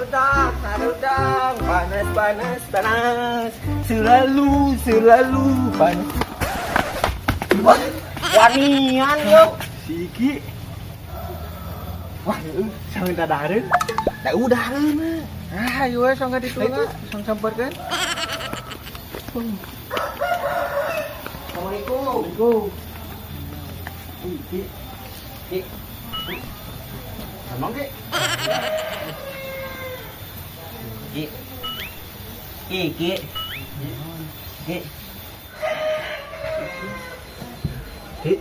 Harudang, harudang, panas, panas, panas, selalu, selalu panas. Wah, wanian yo. Si Iki. Wah, heueuh, sang minta dahareun. Da udah mah. Ah, ayo we sok ka ditu lah, sok samperkeun. Assalamualaikum. Assalamualaikum. Iki. Ki. Emang Ki? Ki. Ki, Ki. Ki. Ki.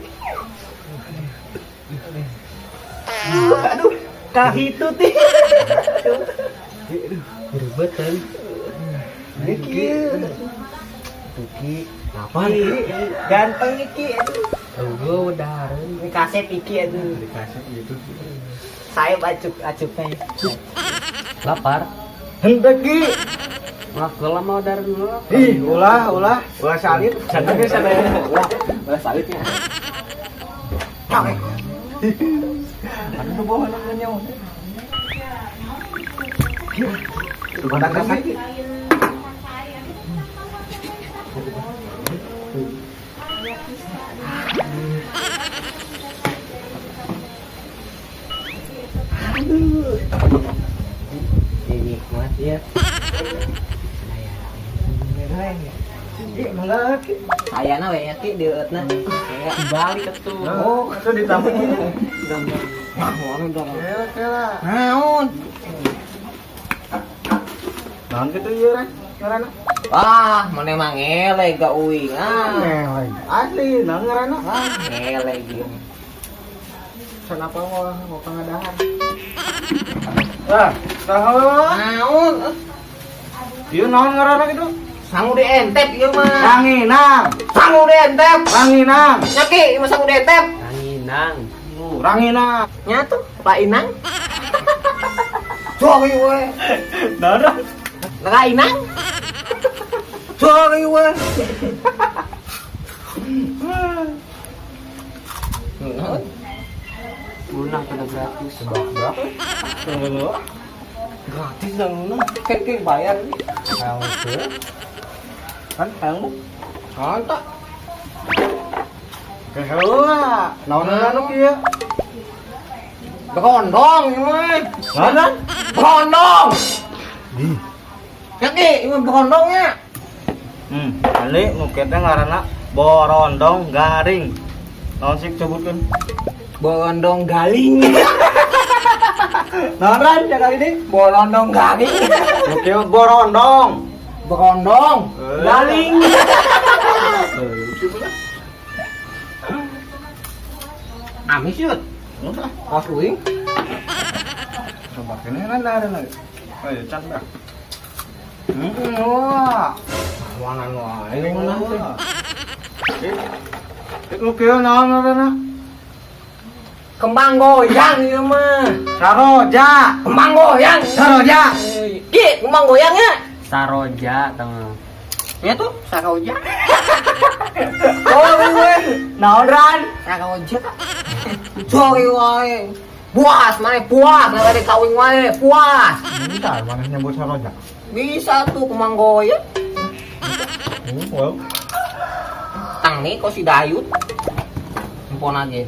Aduh, kaki itu ti. Ki, aduh. Berebetan. Ki. Ki. Apa Ki? Ganteng iki aduh. Tunggu dahareun. Ini kasep iki aduh. Dikasih gitu. Saya acuk acuknya. Lapar. Henteu Ki. Wah, kalau mau dahareun dulu. Ih, ulah, ulah, ulah salit. Santai ge santai. Wah, ulah salitnya. Aduh, bawa namanya. Itu batang sakit. Aduh. Ini nikmat ya. Ih, mangga Ki. Sayana we ya Ki deueutna. Kayak Balik atuh. Oh, itu ditambah ini. Nah, warna dong. Kela, kela. Naon? Naon kitu ieu, Ran? Ngaranna? Wah, mana emang ngeleh gak uing. Ah, Ngeleng. Asli, naon ngaranna? ah ngeleh gitu. Kenapa mau mau pangadahar? Ah, saha? Naon? Ieu naon ngaranna kitu? Sangu di entep ieu mah. Ranginang. Sangu di entep. Ranginang. Nya Ki, ieu mah sangu di entep. Ranginang. Ranginang. Nya tuh, Pak Inang. Sorry we. Naon? Ran? Nggak Inang. Sorry we. Naon? Punah pada gratis. Berapa? Tunggu. Gratis dong, nah. Kan kan bayar. Hayang teu. Kan hayang bu. Mantap. Keheula. Naon anu kieu? Berondong ieu mah. Naon? Ran? Berondong. Ih. Ya Ki, ieu mah berondongnya. Ali nu kieu teh ngaranna borondong garing. Naon sih sebutkeun? Borondong galing. Naon Ran cakap ini? Borondong garing. Nu kieu borondong. Berondong Eh. galing. Amis yut. Udah. Kos uing. Coba kene kan ada lagi. Ayo can dah. Wah. Mana wae mana teh. Itu kieu naon ngaranna? Kembang goyang ieu mah. Saroja. Kembang goyang. Saroja. Ki, kembang goyangnya. Saroja tengah. Ya tuh, saroja. Oh, gue. Naon Ran? Saroja. Sorry wae. Puas, mana puas, mana kawin wae, puas. Bisa mana nyebut saroja? Bisa tuh kembang goyang. Well. Tang nih kok si Dayut. Empon aja.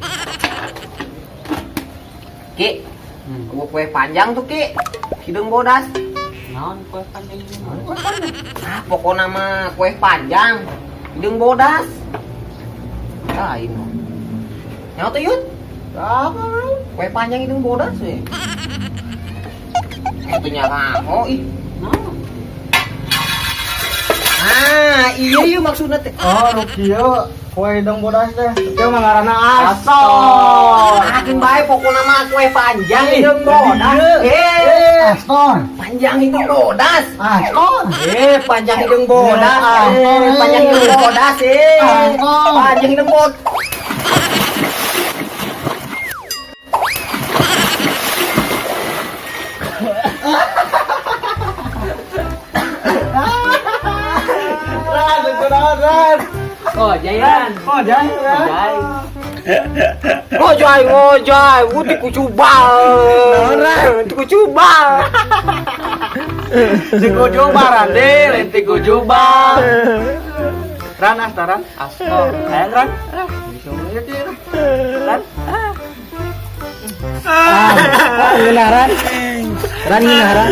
Ki, gua kue panjang tuh Ki. Hidung bodas. Naon kue panjang ini? Kue panjang. Ah, pokoknya mah kue panjang. Hidung bodas. Lain. Nyawa tuh Yut. Apa? Kue panjang hidung bodas we. Itu nyala. Oh ih. Naon? Ah, iya iya maksudnya teh. Oh, nu kieu kue hidung bodas teh. Kieu mah ngaranna astor. Makin baik pokoknya mah kue panjang hidung bodas. Eh, Astor. panjang hidung bodas. Astor. Eh, panjang hidung bodas. Eh, panjang hidung bodas. Eh, panjang hidung bodas. Ran, kunaon Ran? Oh, Jayan. Oh, jai Ran. Jai. Ngojai, ngojai, gua dikucubal. Dikucubal. Si Kujubah Randi, lain ti Kujubah. Ran asta ran. Asto. Hayang ran. Bisa ya ti ran. Ah, ngeunah ran. Ran ngeunah ran.